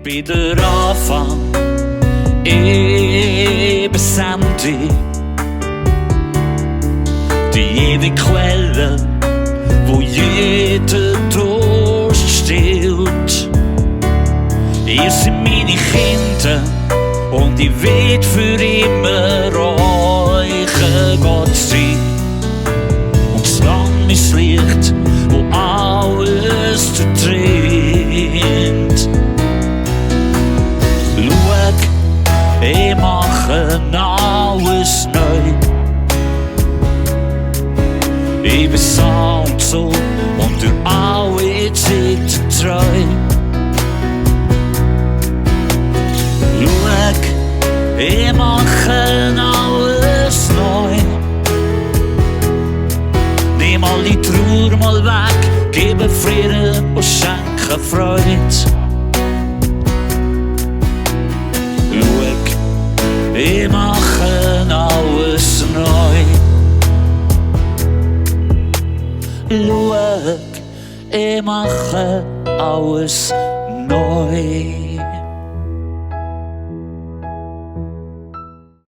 bei der Anfang eben's Ende. Die ewige Quelle, wo jeder Durst stillt. Ihr seid meine Kinder und ich will für immer euch Gott sein. Und solange mein Licht, wo alles durchdringt. Schau, ich mache alles neu. Ich bin so und so und durch alle Zeiten treu. Schau, ich mache alles neu. Nimm alle Trauer mal weg, gebe Frieden und schenke Freude. Schau, ich mache alles neu. Schau, ich mache alles neu.